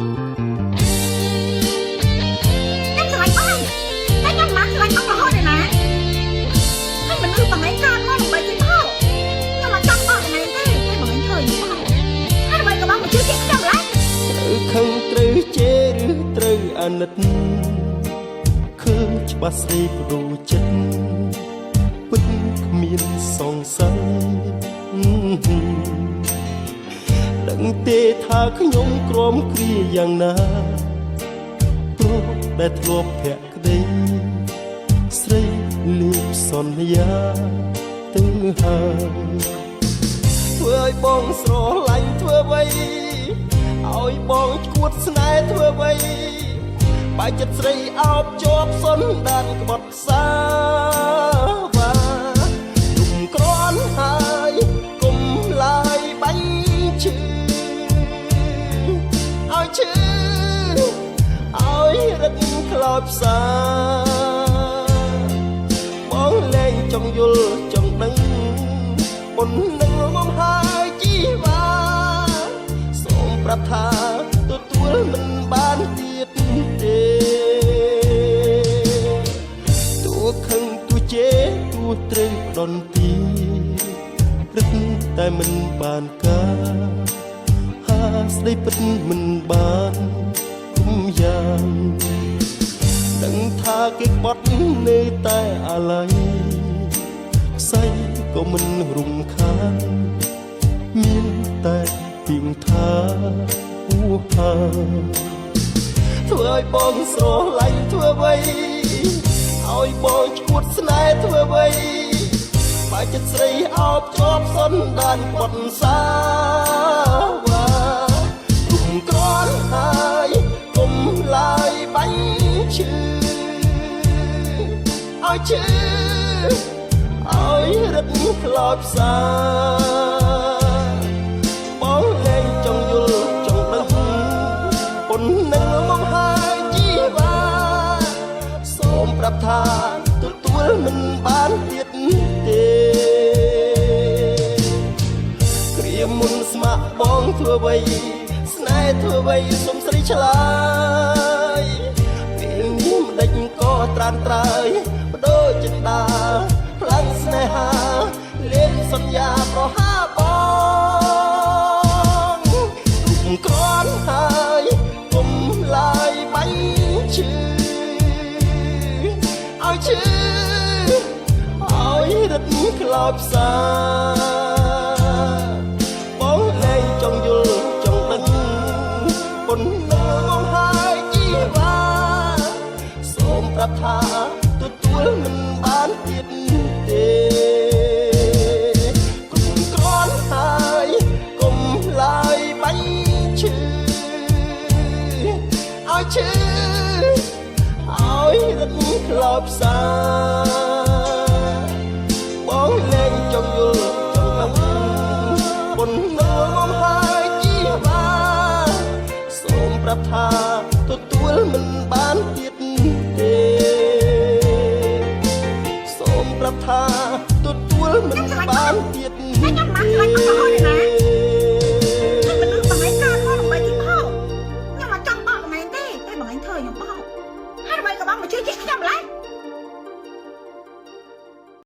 ខ្ញុំស្រឡាញ់បងតែខ្ញុំមិនស្រឡាញ់បងរហូតទេណាហើយមនុស្សបងឯងកើតមកដើម្បីគេមកខ្ញុំមិនចង់បកបងឯងទេតែបងឯងធ្វើយ៉ាងបងហើយដើម្បីក៏បងមកជឿជាក់ខ្ញុំឡើយ ត្រូវខឹងត្រូវជេរឬត្រូវអាណិតឃើញច្បាស់ស្រីប្ដូរចិត្តពិតគ្មានសង្ស័យដឹងទេថាខ្ញុំក្រំគ្រាយ៉ាងណាព្រោះដែលធ្លាប់ភក្តីស្រីលេបសន្យាទៅហើយ ធ្វើឲ្យបងស្រឡាញ់ធ្វើអ្វីឲ្យបងឈួតស្នេហ៍ធ្វើអ្វីបើចិត្តស្រីអោបជាប់សុនដានក្បត់សាវ៉ាទុំក្រាន់ហើយគុំឡាយបាញ់ឈឺឲ្យឈឺឲ្យរឹកខ្លោចផ្សា បងលែងចង់យល់ចង់ដឹងប៉ុននឹងមកហើយជីវ៉ាសូមប្រាប់ថាទទួលមិនបានទៀតទេទោះខឹងទោះជេរទោះត្រូវផ្ដន់ទីរឹកតែមិនបានការហាស្ដីពិតមិនបានគុំយ៉ាង ដឹងថាគេក្បត់នៅតែអាល័យផ្សៃក៏មិនរំខានមានតែពីងថាហួហាធ្វើឲ្យបងស្រឡាញ់ធ្វើអ្វីឲ្យបងឈួតស្នេហ៍ធ្វើអ្វីបើចិត្តស្រីអោបជាប់សុនដានក្បត់សាវ៉ាគុំក្រាន់ហើយគុំឡាយបាញ់ឈឺឲ្យឈឺឲ្យរឹកខ្លោចផ្សាបងលែងចង់យល់ចង់ដឹងប៉ុននឹងមកហើយជីវ៉ាសូមប្រាប់ថាទទួលមិនបានទៀតទេ គ្រាមុនស្ម័គ្របងធ្វើអ្វីស្នេហ៍ធ្វើអ្វីសុំស្រីឆ្លើយពេលនេះមិនដេចក៏ត្រានត្រើយបដូរចិន្តាផ្លាំងស្នេហាលេបសន្យាប្រហាបងទុំក្រាន់ហើយគុំឡាយបាញ់ឈឺឲ្យឈឺឲ្យរឹតខ្លោចផ្សា បងលែងចង់យល់ចង់ដឹងប៉ុននឹងមកហើយជីវ៉ាសូមប្រាប់ថាទទួលមិនបានទៀតទេគុំក្រាន់ហើយគុំឡាយបាញ់ឈឺឲ្យឈឺឲ្យរឹកខ្លោចផ្សា បងលែងចង់យល់ចង់ដឹងប៉ុននឹងមកហើយជីវ៉ាសូមប្រាប់ថាទទួលមិនបានទៀតទេសូមប្រាប់ថាទទួលមិនបានទៀត តែខ្ញុំមិនស្រឡាញ់បងរហូតទេណា